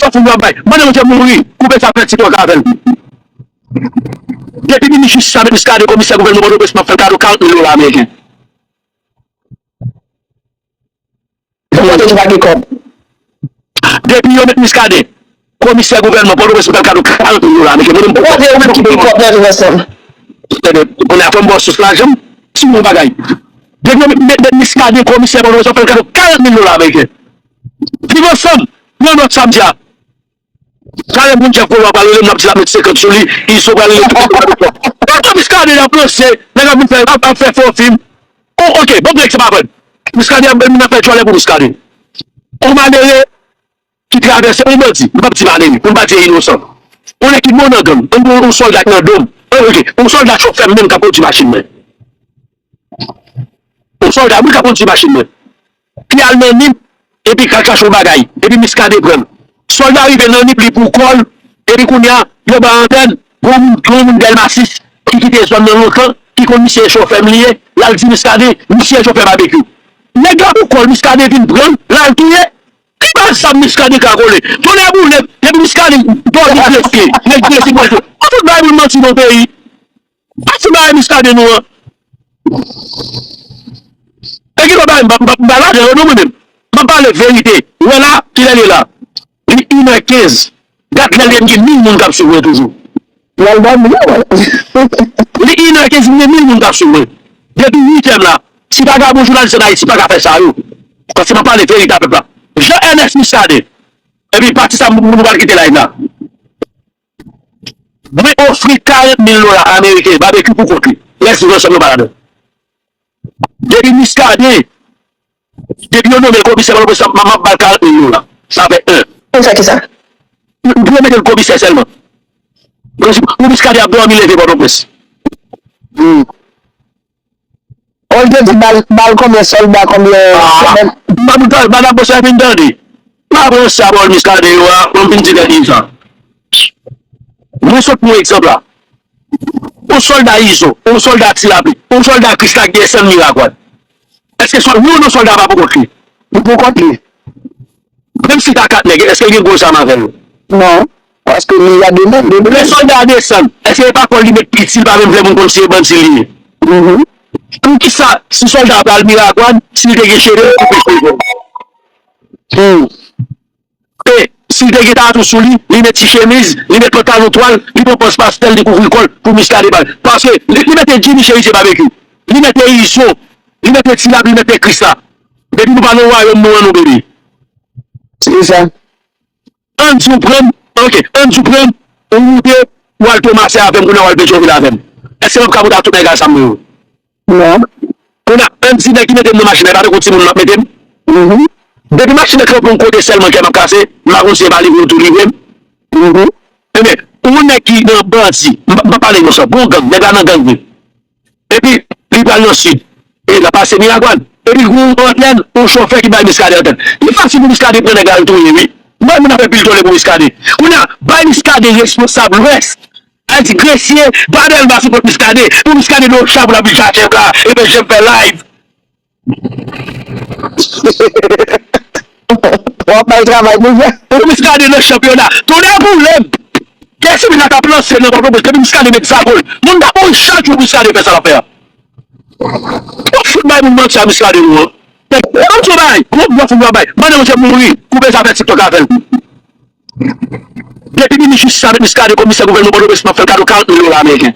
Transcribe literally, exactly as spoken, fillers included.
bòf ou dwa bay. Mande Bondye mouri, koupe zafè TikTok avè l. Depi minis jistis la met Muscadin komisè gouvènman Pòtoprens, m ap fè l kado karant mil dola ameriken. Ou kote nou pa gen kòb? Depi yo met Muscadin komisè gouvènman Pòtoprens, m fè l kado karant mil dola ameriken. Mwen menm, ou kote yo met ki gen kòb nan viv ansanm? Konnen fò m ba w sous lajan m, ti yon bagay. Depi yo met, met, met Muscadin komisè Pòtoprens, m fè l kado karant mil dola ameriken. Viv ansanm, pran nòt sa m di a. Talè moun Jeff Polo a pral rele m, l ap di l ap met senkant sou li, Izo pral rele tout moun. Pandan Muscadin ap lanse, nèg ap vin fè, ap, ap fè fo fim. Oh, ok, bon, nèg se pa vre. Muscadin ap, moun ap fè djòlè pou Muscadin. On malere ki travèse, on bandi, m p ap di malere, pou m pa di inosan. On nèg ki mò nan gang, on, on, on sòlda k nan do m. Oh, ok, on sòlda chofè m menm k ap kondui machin mwen. On sòlda, wi, k ap kondui machin mwen. Ki al nan Nip, epi k al chache yon bagay, epi Muscadin pran l. Sòlda rive nan Nip, li pou kò l, epi kounye a, yo ba antèn, gon moun, gon moun Dèlma sis, ki kite zòn nan lontan, ki konn misye e chofè m li ye, l al di Muscadin, misye e chofè Babekyou. Nèg la pou kò l, Muscadin vin pran l, l al touye. Ki baz sa Muscadin ka vole? Tonnè boule m, depi Muscadin dòmi blese, nèg blese pou l. Ou fout bay moun manti nan peyi. Pati bagay Muscadin nou an. E ki lòt bagay m pa, m pa, m pa ladan yo non mwen menm. M ap pale verite. Ou wè la, kilè l ye la? Li inè kenz. Gad lè l ye m gen mil moun k ap swiv mwen toujou. L al dòmi, wi. Li inè kenz, m gen mil moun k ap swiv mwen. Depi uitè m la, ti vagabon jounalis ann Ayiti pa ka fè sa yo. Paske m ap pale verite a pèp la. Jean Ernest Muscadin. Epi pati sa, m, m, m pral kite live la. Mwen ofri karant mil dola ameriken, Babekyou pou kont li. Rès viv ansanm yo pa ladan. Depi Muscadin, depi yo nonmen l komisè Pòtoprens, m ap ba l karant mil dola. Sa fè en. Pou fè kisa? Pou yo mete l komisè sèlman. Pou Muscadin ap dòmi leve Pòtoprens. Hmm. Ou te di ba l, ba l konbyen sòlda, konbyen semèn? M pa pou tande, madanm Bonsè fin tande. M pa pran sa bòl Muscadin yo a, pou m vin di lè di sa. Mwen sot pran egzanp la. Yon sòlda Izo, yon sòlda Ti Lapli, yon sòlda Krisla ki desann Miragwàn. Èske sòl-, wi ou non sòlda pa pou kont li? Li pou kont li. Menm si l ta kat nèg, èske l gen gwo zam avè l? Non. Paske li a demen, demen. Lè sòlda a desann, èske e pa kò l li met piti, li pa menm vle moun konn si e bandi li ye? Mhm. Poukisa, si sòlda a pral Miragwàn, si l te gen cheve, li koupe cheve l? Hmm. E, si l te gen tatou sou li, li met ti chemiz, li met pantalon twal, li pran pòz pastèl, li kouvri kò l pou Muscadin pa. Paske li, li mete Jimmy Cherizier Babekyou, li mete Izo, li mete Ti Lapli, li mete Krisla. Depi nou pa nan wayòm nou an non, bebe. Se sa. Ann di w pran m, ok, ann di w pran m, ou moute, ou al Tomasè avè m, kounye a w al Petyonvil avè m. Èske m ap ka moute ak tout nèg a zam mwen yo? Non. Kounye a, ann di nèg ki mete m nan machin nan, e pa te gon timoun m ap mete m? Mhm. Depi machin nan kanpe yon kote sèlman kè m ap kase, m pa konn si e pa livre ou tou livre m. Mhm. Ebyen, yon nèg ki nan bandi, m pa, m pa pale inosan, gon gang, nèg la nan gang vre. Epi, li pral nan sid. E l ap pase Miragwàn. Epi, gon antèn, yon chofè ki bay Muscadin antèn. Li fasil pou Muscadin pran nèg la al touye, wi. Mwen, moun ap fè pil tole pou Muscadin. Kounye a, bay Muscadin responsab Lwès. Ayiti, Gresye, ba Dèlma sou kont Muscadin. Pou Muscadin nan yon chabou l ap vin chache m la. Epi, jan m fè live. W ap bay travay pou fè. Pou Muscadin nan chanpyona. Tonnè boule m. Kè si la t ap lanse nan Pòtoprens, depi Muscadin met zago l, moun t ap mouri chak jou Muscadin fè sa l ap fè a. W ap fout bay moun manti a Muscadin nou an. Nèg, w ap di yon bagay, gwo bòf ou dwa bay. Mande Bondye mouri, koupe zafè TikTok avè l. Depi minis jistis la met Muscadin komisè gouvènman Pòtoprens, m ap fè l kado karant mil dola ameriken.